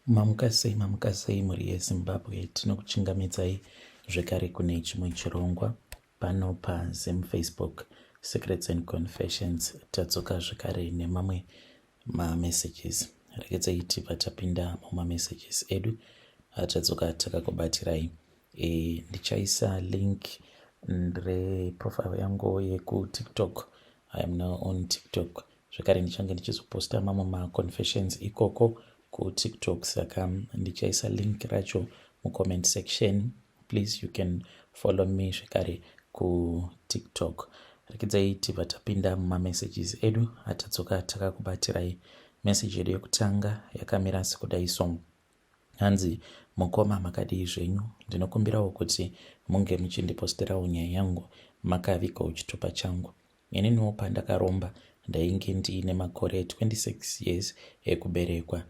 Mamuka sei, mamuka sei mhuri yeZimbabwe, tinokuchingamidzai zvekare kune chimwe chirongwa pano paZim Facebook Secrets and Confessions. Tadzoka zvekare nemamwe mamessages. Regedzai tibva tapinda mumamessages edu atadzoka takakubatirai. Ndichaisa link reprofile yangu yekuTikTok. I am now on TikTok. Zvekare ndichange ndichizoposta mamwe maconfessions ikoko kuTikTok, saka ndichaisa link racho mucomment section. Please, you can follow me zvekare kuTikTok. Rekidzai tibva tapinda mumamessages edu atadzoka takakubatirai. Message yedu yekutanga yakamira sekudai so. Hanzi, mukoma, makadii zvenyu? Ndinokumbirawo kuti munge muchindiposterawo nyaya yangu makavigawo chitupa changu. Ininiwo pandakaromba ndainge ndiine makore 26 years ekuberekwa.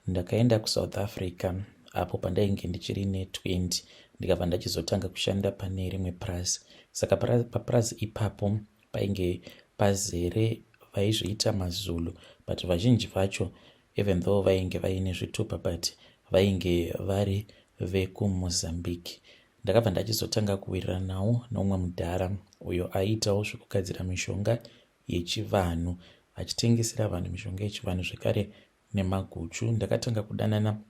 Ndakaenda kuSouth Africa apo pandainge ndichiri ne20, ndikabva ndachizotanga kushanda pane rimwe purazi. Saka papurazi ipapo painge pazere vaizviita maZulu, but vazhinji vacho, even though vainge vaine zvitupa, but vainge vari vekuMozambique. Ndakabva ndachizotanga kuwiriranawo neumwe mudhara uyo aiitawo zvekugadzira mishonga yechivanhu, achitengesera vanhu mishonga yechivanhu zvekare nemaguchu. Ndakatanga kudanana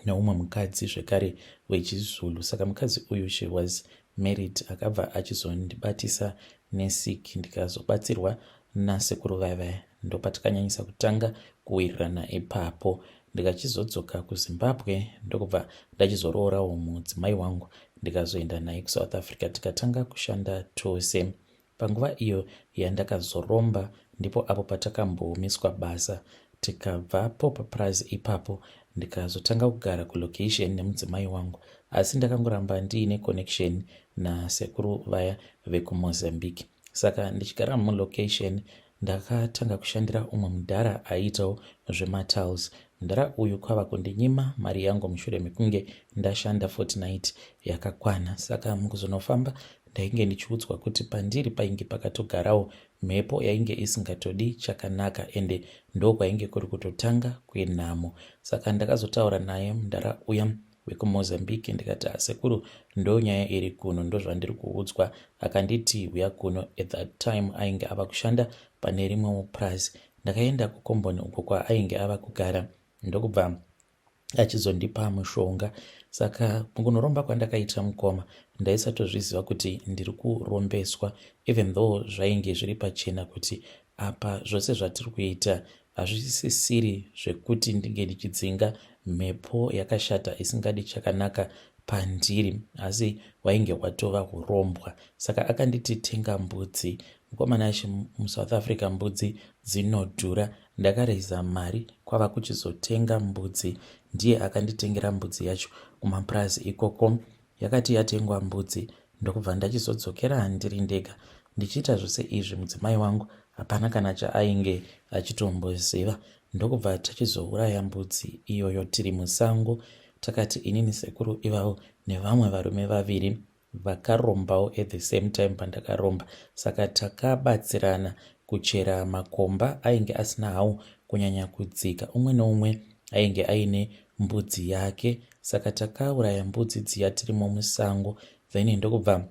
neumwe mukadzi zvekare wechiZulu. Saka mukadzi uyu, she was married. Akabva achizondibatisa nesik, ndikazobatsirwa nasekuru vaya vaya. Ndopatakanyanyisa kutanga kuwirirana ipapo. Ndikachizodzoka kuZimbabwe, ndokubva ndachizoroorawo mudzimai wangu, ndikazoenda naye kuSouth Africa, tikatanga kushanda tose. Panguva iyo yandakazoromba ndipo apo patakambomiswa basa, tikabvapo papurazi ipapo, ndikazotanga kugara kulocation nemudzimai wangu, asi ndakangoramba ndiine connection nasekuru vaya vekuMozambique. Saka ndichigara mulocation, ndakatanga kushandira umwe mudhara aiitawo zvematiles. Mudhara uyu kwava kundinyima mari yangu mushure mekunge ndashanda fortnight yakakwana. Saka mukuzonofamba ndainge ndichiudzwa kuti pandiri painge pakatogarawo mhepo yainge isingatodi chakanaka, ende ndokwainge kuri kutotanga kwenhamo. Saka ndakazotaura naye mudhara uya wekuMozambique, ndikati, "Asekuru, ndo nyaya iri kuno, ndozvandiri kuudzwa." Akanditi, "Uya kuno." At that time ainge ava kushanda pane rimwewo purazi. Ndakaenda kukomboni uko kwaainge ava kugara, ndokubva achizondipa mushonga. Saka mukunoromba kwandakaita, mukoma, ndaisatozviziva kuti ndiri kurombeswa, even though zvainge zviri pachena kuti apa zvose zvatiri kuita hazvisisiri zvekuti ndinge ndichidzinga mhepo yakashata isingadi chakanaka pandiri, asi hwainge hwatova urombwa. Saka akanditi, "Tenga mbudzi." Mukomana achi, muSouth Africa mbudzi dzinodhura. Ndakareza mari kwava kuchizotenga mbudzi. Ndiye akanditengera mbudzi yacho kumapurazi ikoko. Yakati yatengwa mbudzi, ndokubva ndachizodzokera ndiri ndega. Ndichiita zvose izvi, mudzimai wangu hapana kana chaainge achitomboziva. Ndokubva tachizouraya mbudzi iyoyo tiri musango. Takati inini, sekuru ivavo nevamwe varume vaviri vakarombawo at the same time pandakaromba. Saka takabatsirana kuchera makomba ainge asina hawo kunyanya kudzika. Umwe neumwe ainge aine mbudzi yake. Saka takauraya mbudzi dziya tirimo musango, then ndokubva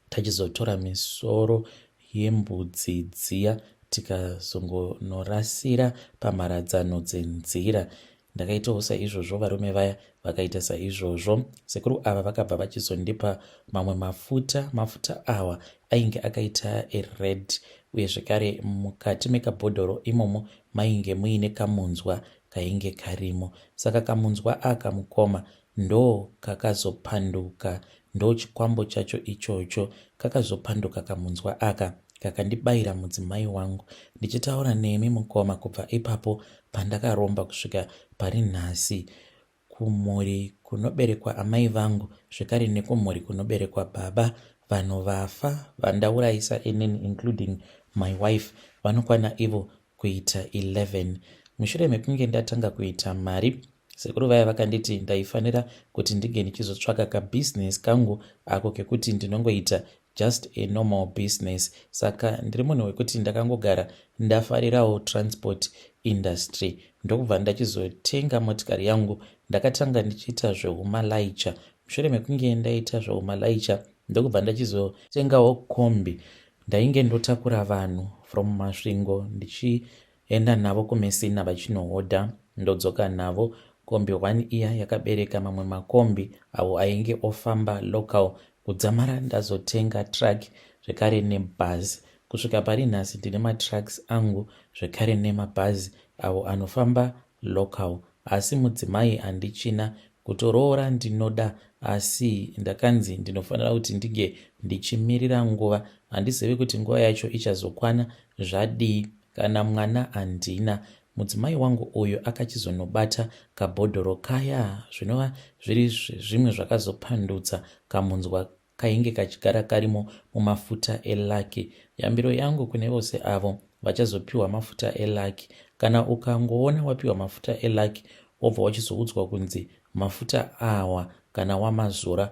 tachizotora misoro yembudzi dziya, tikazongonorasira pamharadzano dzenzira. Ndakaitawo saizvozvo, varume vaya vakaita saizvozvo. Sekuru ava vakabva vachizondipa mamwe mafuta. Mafuta awa ainge akaita ered, uye zvekare mukati mekabhodhoro imomo mainge muine kamunzwa kainge karimo. Saka kamunzwa aka, mukoma, ndo kakazopanduka, ndo chikwambo chacho ichocho. Kakazopanduka kamunzwa aka, kakandibayira mudzimai wangu. Ndichitaura nemi, mukoma, kubva ipapo pandakaromba kusvika pari nhasi, kumhuri kunoberekwa amai vangu zvekare nekumhuri kunoberekwa baba, vanhu vafa vandaurayisa inini, including my wife, vanokwana ivo kuita 11. Mushure mekunge ndatanga kuita mari, sekuru vaya vakanditi ndaifanira kuti ndinge ndichizotsvaka kabhizinesi kangu ako kekuti ndinongoita. Just a normal business. Saka ndiri munhu wekuti ndakangogara ndafarirawo transport industry, ndokubva ndachizotenga motikari yangu. Ndakatanga ndichiita zvehumalaicha. Mushure mekunge ndaita zvehumalaicha, ndokubva ndachizotengawo kombi. Ndainge ndotakura vanhu from Masvingo ndichienda navo kuMessina vachinohodha, ndodzoka navo. Kombi 1 iya yakabereka mamwe makombi avo ainge ofamba local, kudzamara ndazotenga truck zvekare nebhazi. Kusvika pari nhasi ndine matrucks angu zvekare nemabhazi avo anofamba local, asi mudzimai handichina. Kutoroora ndinoda, asi ndakanzi ndinofanira kuti ndinge ndichimirira nguva. Handizivi kuti nguva yacho ichazokwana zvadii. Kana mwana handina. Mudzimai wangu uyu akachizonobata kabhodhoro kaya, zvinova zviri zvimwe zvakazopandutsa kamunzwa kainge kachigara karimo mumafuta elucky. Yambiro yangu kune vose avo vachazopiwa mafuta elucky: kana ukangoona wapiwa mafuta elucky, wobva wachizoudzwa kunzi mafuta awa kana wamazora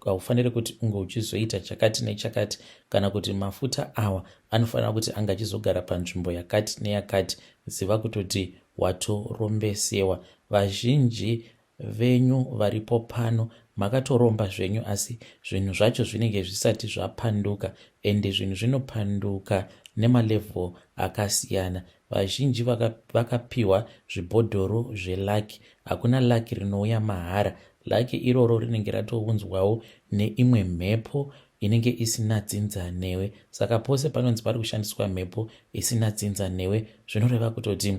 haufaniri kuti unge uchizoita chakati nechakati, kana kuti mafuta awa anofanira kuti anga achizogara panzvimbo yakati neyakati, ziva kutoti watorombesewa. Vazhinji venyu varipo pano makatoromba zvenyu, asi zvinhu zvacho zvinenge zvisati zvapanduka. Ende zvinhu zvinopanduka nemalevel akasiyana. Vazhinji vakapiwa zvibhodhoro zvelucky. Hakuna lucky rinouya mahara. Lucky iroro rinenge ratounzwawo neimwe mhepo inenge isina dzinza newe. Saka pose panonzi pari kushandiswa mhepo isina dzinza newe, zvinoreva kutoti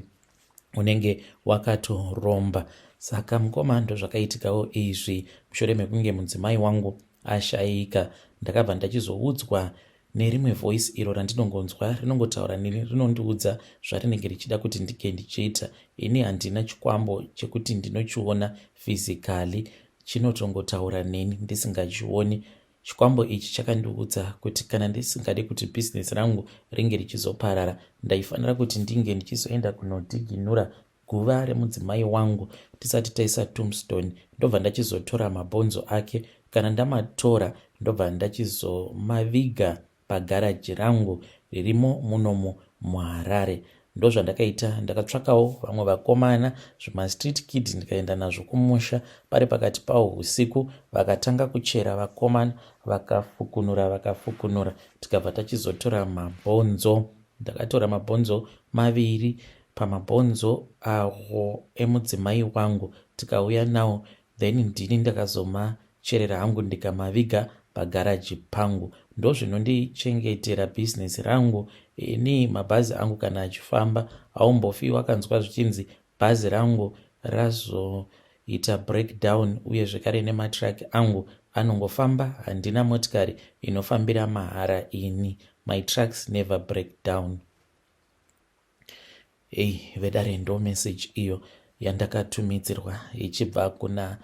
unenge wakatoromba. Saka mukoma, ndozvakaitikawo izvi. Mushure mekunge mudzimai wangu ashayika, ndakabva ndachizoudzwa nerimwe voice iro randinongonzwa rinongotaura neni, rinondiudza zvarinenge richida kuti ndinge ndichiita. Ini handina chikwambo chekuti ndinochiona physically, chinotongotaura neni ndisingachioni. Chikwambo ichi chakandiudza kuti kana ndisingadi kuti bhizinesi rangu ringe richizoparara, ndaifanira kuti ndinge ndichizoenda kunodhiginura guva remudzimai wangu tisati taisa tombstone, ndobva ndachizotora mabhonzo ake. Kana ndamatora, ndobva ndachizomaviga pagaraji rangu ririmo munomu muHarare. Ndozvandakaita. Ndakatsvakawo vamwe vakomana, zvimastreet kid, ndikaenda nazvo kumusha. Pari pakati pawo usiku, vakatanga kuchera vakomana, vakafukunura, vakafukunura, tikabva tachizotora mabhonzo. Ndakatora mabhonzo maviri pamabhonzo awo emudzimai wangu, tikauya nawo. Then ndini ndakazomacherera hangu, ndikamaviga pagaraji pangu. Ndozvinondichengetera bhizinesi rangu ini. Mabhazi angu kana achifamba, haumbofi wakanzwa zvichinzi bhazi rangu razoita breakdown. Uye zvekare nematruck angu anongofamba. Handina motikari inofambira mahara ini. My trucks never break down. Ei vedare, ndo message iyo yandakatumidzirwa ichibva kuna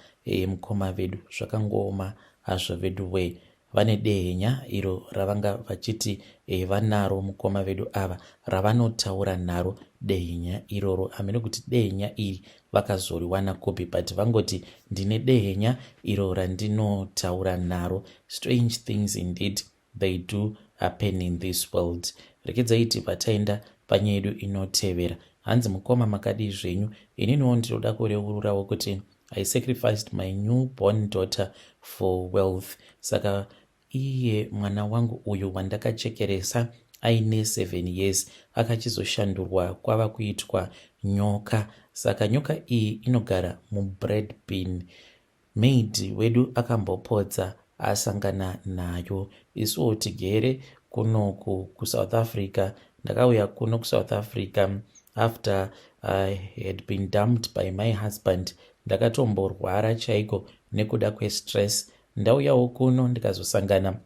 mukoma vedu. Zvakangooma hazvo vedu wee. Vane dehenya iro ravanga vachiti vanaro mukoma vedu ava, ravanotaura naro dehenya iroro. Hamene kuti dehenya iri vakazoriwana kupi, but vangoti ndine dehenya iro randinotaura naro. Strange things indeed, they do happen in this world. Rekedzai tibva taenda panyaya yedu inotevera. Hanzi, "Mukoma, makadii zvenyu? Ininiwo ndinoda kureururawo kuti I sacrificed my newborn daughter for wealth. Saka iye mwana wangu uyu wandakachekeresa aine 7 years akachizoshandurwa kwava kuitwa nyoka. Saka nyoka iyi inogara mubread bin. Maid wedu akambopodza asangana nayo. Isuwo tigere kunoku kuSouth Africa. Ndakauya kuno kuSouth Africa after I had been dumped by my husband. Ndakatomborwara chaiko nekuda kwestress. Ndauyawo kuno, ndikazosangana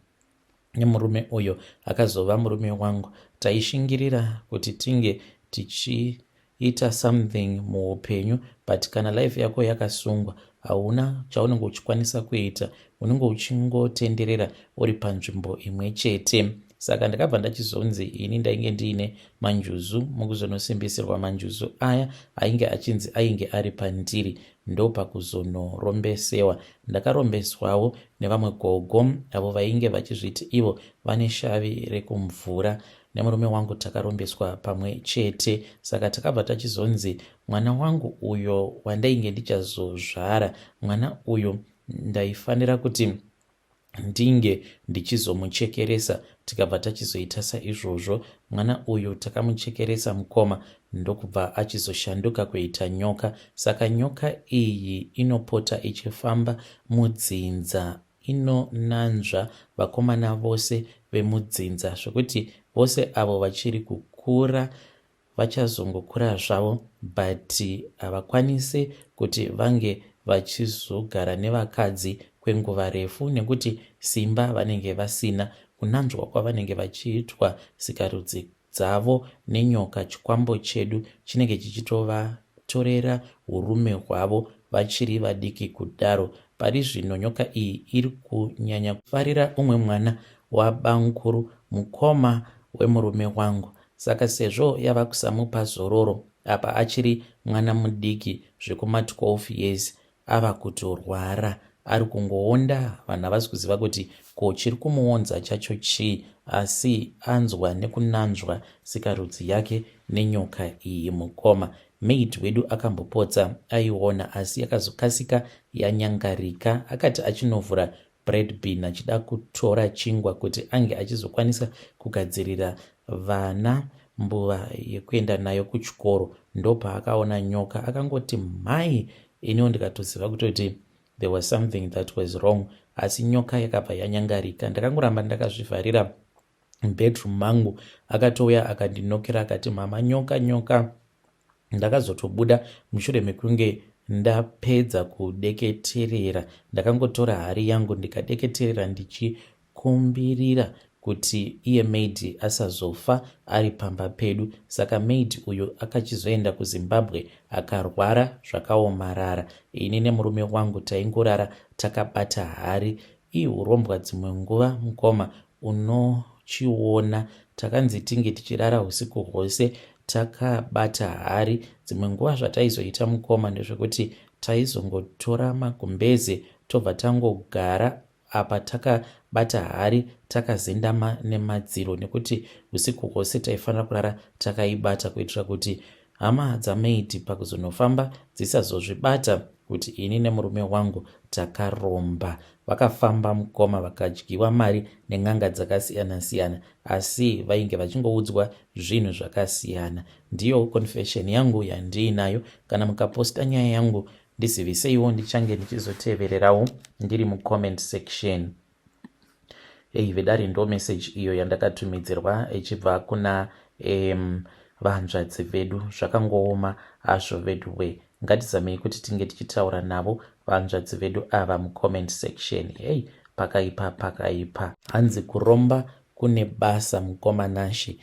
nemurume uyo akazova murume wangu. Taishingirira kuti tinge tichiita something muupenyu, but kana life yako yakasungwa, hauna chaunenge uchikwanisa kuita. Unenge uchingotenderera uri panzvimbo imwe chete. Saka ndakabva ndachizonzi ini ndainge ndiine manjuzu. Mukuzonosimbisirwa manjuzu aya ainge achinzi ainge ari pandiri ndopakuzonorombesewa. Ndakarombeswawo nevamwe gogo avo vainge vachizviti ivo vane shavi rekumvura. Nemurume wangu takarombeswa pamwe chete saka takabva tachizonzi mwana wangu uyo wandainge ndichazozvara mwana uyu ndaifanira kuti ndinge ndichizomuchekeresa tikabva tachizoita saizvozvo. Mwana uyu takamuchekeresa mukoma ndokubva achizoshanduka kuita nyoka. Saka nyoka iyi inopota ichifamba mudzinza inonanzva vakomana vose vemudzinza zvekuti vose avo vachiri kukura vachazongokura zvavo but havakwanise kuti vange vachizogara nevakadzi kwenguva refu nekuti simba vanenge vasina. Kunanzvwa kwavanenge vachiitwa sikarudzi dzavo nenyoka chikwambo chedu chinenge chichitovatorera hurume hwavo vachiri vadiki kudaro. Pari zvino nyoka iyi iri kunyanya kufarira umwe mwana wabamukuru mukoma wemurume wangu Saka sezvo yava kusamupa zororo apa achiri mwana mudiki zvekuma 12 years ava kutorwara ari kungoonda vanhu havasi kuziva kuti ko chiri kumuonza chacho chii asi anzwa nekunanzvwa sikarudzi yake nenyoka iyi mukoma maid wedu akambopotsa aiona asi yakazokasika yanyangarika akati achinovhura bread bin achida kutora chingwa kuti ange achizokwanisa kugadzirira vana mbuva yekuenda nayo kuchikoro ndopaakaona nyoka akangoti mhai iniwo ndikatoziva kutoti there was something that was wrong asi nyoka yakabva yanyangarika ndakangoramba ndakazvivharira bedroom mangu akatouya akandinokera akati mama nyoka nyoka Ndakazotobuda mushure mekunge ndapedza kudeketerera. Ndakangotora hari yangu ndikadeketerera ndichikumbirira kuti iye maid asazofa ari pamba pedu. Saka maid uyu akachizoenda kuZimbabwe akarwara zvakaomarara. Ini nemurume wangu taingorara takabata hari. Ii hurombwa dzimwe nguva mukoma unochiona takanzi tinge tichirara husiku hwose takabata hari. Dzimwe nguva zvataizoita mukoma ndezvekuti taizongotora magumbeze tobva tangogara apa takabata hari takazendama nemadziro nekuti husiku hwose taifanira kurara takaibata kuitira kuti Hama dzamaid pakuzonofamba dzisazozvibata kuti ini nemurume wangu takaromba. Vakafamba mukoma vakadyiwa mari nen'anga dzakasiyana siyana asi vainge vachingoudzwa zvinhu zvakasiyana. Ndiyo confession yangu yandiinayo. Kana mukaposta nyaya yangu ndiziviseiwo ndichange ndichizotevererawo ndiri mucomment section. Hey vedare ndo message iyo yandakatumidzirwa ichibva kuna um, vahanzvadzi vedu zvakangooma hazvo veduwe ngatizamei kuti tinge tichitaura navo vahanzvadzi vedu ava mucomment section hey pakaipa pakaipa hanzi kuromba kune basa mukoma Nashe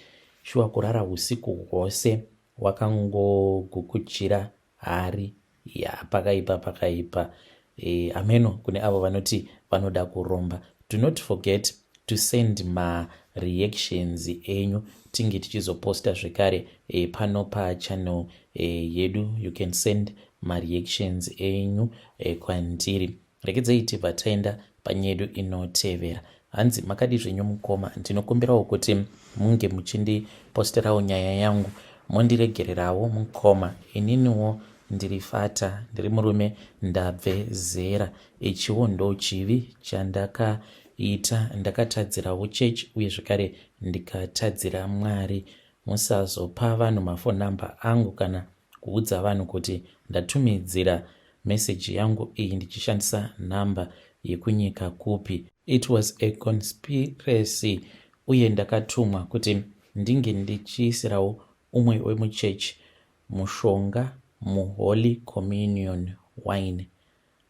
shuwa kurara usiku hwose wakangogukuchira hari ya pakaipa pakaipa e, ameno kune avo vanoti vanoda kuromba do not forget to send mareactions enyu tinge tichizoposta zvekare e, pano pachannel e, yedu you can send mareactions enyu e, kwandiri Regedzei tibva taenda panyedu inotevera. Hanzi makadii zvenyu mukoma, ndinokumbirawo kuti munge muchindiposterawo nyaya yangu mondiregererawo mukoma. Ininiwo ndiri fata, ndiri murume ndabve zera. Ichiwo ndochivi chandakaita, ndakatadzirawo church uye zvekare ndikatadzira Mwari. Musazopa vanhu maphone number angu kana kuudza vanhu kuti ndatumidzira message yangu iyi ndichishandisa number yekunyika kupi. It was a conspiracy uye ndakatumwa kuti ndinge ndichiisirawo umwe wemuchurch mushonga muHoly Communion wine.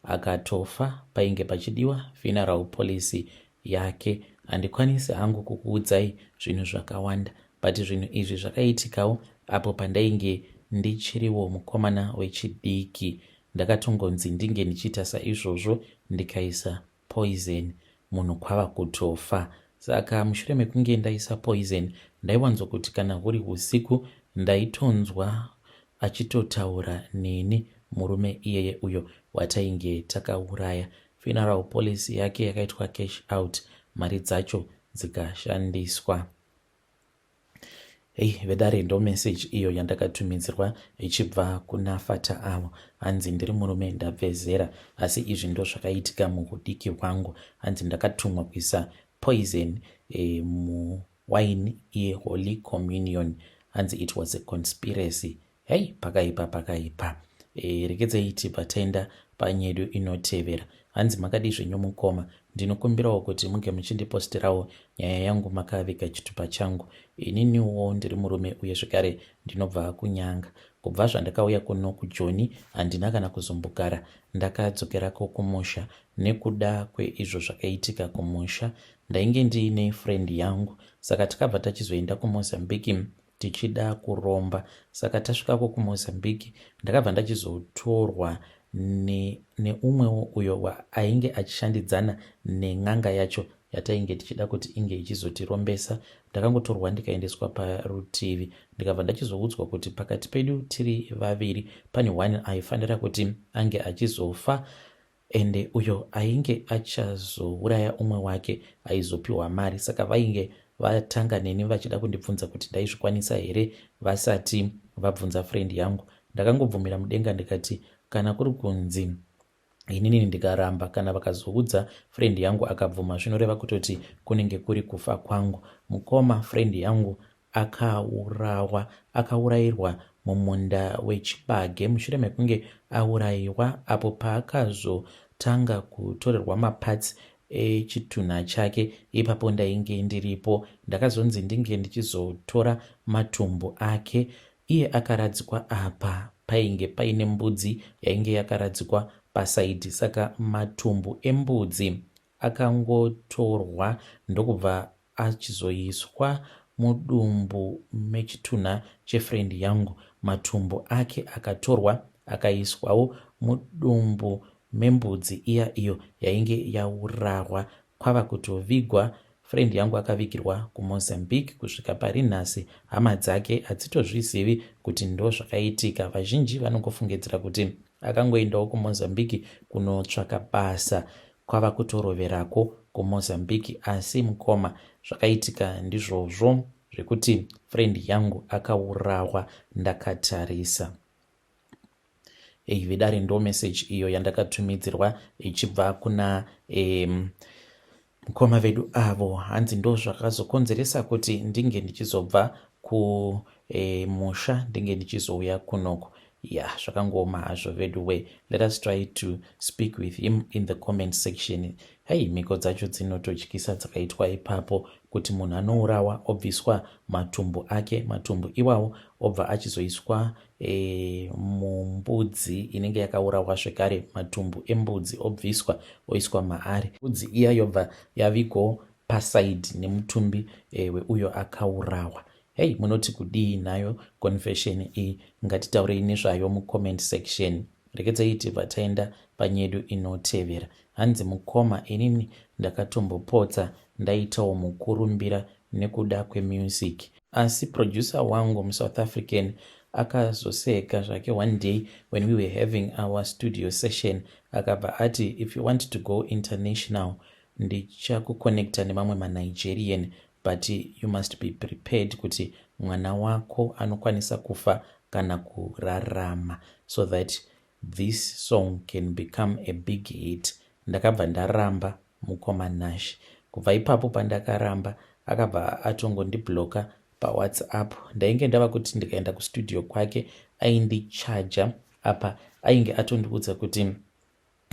Akatofa painge pachidiwa funeral policy yake. Handikwanisi hangu kukuudzai zvinhu zvakawanda but zvinhu izvi zvakaitikawo apo pandainge ndichiriwo mukomana wechidiki. Ndakatongonzi ndinge ndichiita saizvozvo ndikaisa poison munhu kwava kutofa. Saka mushure mekunge ndaisa poison ndaiwanzokuti kana huri husiku ndaitonzwa achitotaura neni murume iyeye uyo watainge takauraya. Funeral policy yake yakaitwa cash out mari dzacho dzikashandiswa. Hey, vedare ndo message iyo yandakatumidzirwa ichibva kuna fata avo. Hanzi ndiri murume ndabve zera asi izvi ndo zvakaitika muhudiki hwangu. Hanzi ndakatumwa kuisa poison e, muwine yeholy communion. Hanzi it was a conspiracy. Hey, pakaipa pakaipa. E, regedzei tibva taenda panyedu inotevera. Hanzi makadii zvenyu mukoma, ndinokumbirawo kuti munge muchindipostirawo nyaya yangu makaviga chitupa changu. Ininiwo ndiri murume uye zvekare ndinobva kuNyanga. Kubva zvandakauya kuno kuJoni handina kana kuzombogara ndakadzokerako kumusha nekuda kweizvo zvakaitika kumusha. Ndainge ndiine friend yangu saka takabva tachizoenda kuMozambique tichida kuromba saka tasvikako kumozambique ndakabva ndachizotorwa neumwewo ne uyo ainge achishandidzana nen'anga yacho yatainge tichida kuti inge ichizotirombesa ndakangotorwa ndikaendeswa parutivi ndikabva ndachizoudzwa kuti pakati pedu tiri vaviri pane one aifanira kuti ange achizofa Ende uyo ainge achazouraya umwe wake aizopiwa mari saka vainge vatanga neni vachida kundibvunza kuti ndaizvikwanisa here vasati vabvunza friend yangu. Ndakangobvumira mudenga ndikati kana kuri kunzi inini ndikaramba kana vakazoudza friend yangu akabvuma zvinoreva kutoti kunenge kuri kufa kwangu. Mukoma friend yangu akaurawa akaurairwa mumunda wechibage mushure mekunge auraiwa apo paakazotanga kutorerwa maparts echitunha chake ipapo ndainge ndiripo ndakazonzi ndinge ndichizotora matumbu ake iye akaradzikwa apa painge paine mbudzi yainge yakaradzikwa pasaidhi saka matumbu embudzi akangotorwa ndokubva achizoiswa mudumbu mechitunha chefriend yangu. Matumbu ake akatorwa akaiswawo mudumbu membudzi iya iyo yainge yaurawa kwava kutovigwa. Friend yangu akavigirwa kuMozambique kusvika parinhasi hama dzake hadzitozvizivi kuti ndozvakaitika. Vazhinji vanongofungidzira kuti akangoendawo kuMozambique kunotsvaka basa kwava kutoroverako kuMozambique asi mukoma zvakaitika ndizvozvo zvekuti friend yangu akaurawa ndakatarisa. Hey, vedare ndo message iyo yandakatumidzirwa ichibva kuna mukoma vedu avo hanzi ndo zvakazokonzeresa kuti ndinge ndichizobva kumusha e, ndinge ndichizouya kunoko ya zvakangooma hazvo veduwe let us try to speak with him in the comment section hei mhiko dzacho dzinototyisa dzakaitwa ipapo kuti munhu anourawa obviswa matumbu ake matumbu iwawo obva achizoiswa e, mumbudzi inenge yakaurawa zvekare matumbu embudzi obviswa oiswa maari mbudzi iya yobva yavigwawo pasaidi nemutumbi e, weuyo akaurawa hei munoti kudii nayo confession iyi ngatitaurei nezvayo mucomment section rekedzai tibva taenda panyedu inotevera hanzi mukoma inini ndakatombopotsa ndaitawo mukurumbira nekuda kwemusic Asi producer wangu muSouth African akazoseka zvake one day when we were having our studio session akabva ati if you want to go international ndichakuconnecta nemamwe maNigerian but you must be prepared kuti mwana wako anokwanisa kufa kana kurarama so that this song can become a big hit. Ndakabva ndaramba mukoma Nash. Kubva ipapo pandakaramba akabva atongondiblocker paWhatsApp. Ndainge ndava kuti ndikaenda kustudio kwake aindichaja apa ainge atondiudza kuti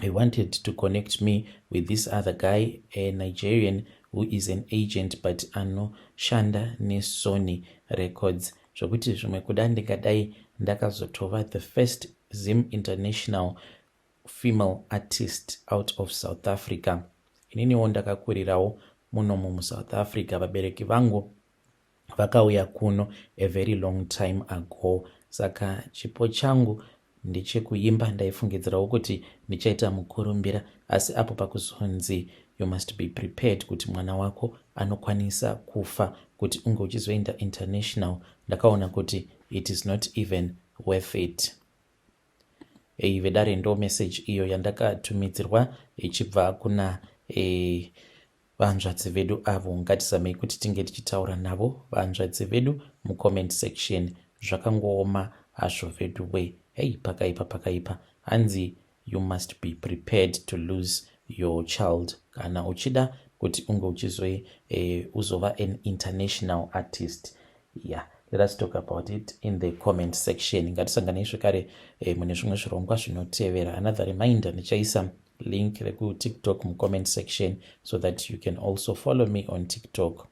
he wanted to connect me with this other guy, a Nigerian who is an agent but anoshanda neSony Records zvokuti zvimwe kuda ndingadai ndakazotova the first Zim International female artist out of South Africa. Ininiwo ndakakurirawo munomu muSouth Africa, vabereki vangu vakauya kuno a very long time ago, saka chipo changu ndechekuimba. Ndaifungidzirawo kuti ndichaita mukurumbira, asi apo pakuzonzi You must be prepared kuti mwana wako anokwanisa kufa. Kuti unge uchizoenda international, ndakaona kuti it is not even worth it. Ei vedare, ndo message iyo yandakatumidzirwa ichibva kuna vanzvadzi vedu avo. Ngatizamei kuti tinge tichitaura navo vanzvadzi vedu mucomment section. Zvakangooma hazvo vedu we. Hei, pakaipa, pakaipa. Hanzi you must be prepared to lose your child kana uchida kuti unge uchizoi uzova an international artist. Yeah, let us talk about it in the comment section. Ngatisanganei zvekare mune zvimwe zvirongwa zvinotevera. Another reminder, ndichaisa link rekuTikTok mucomment section so that you can also follow me on TikTok.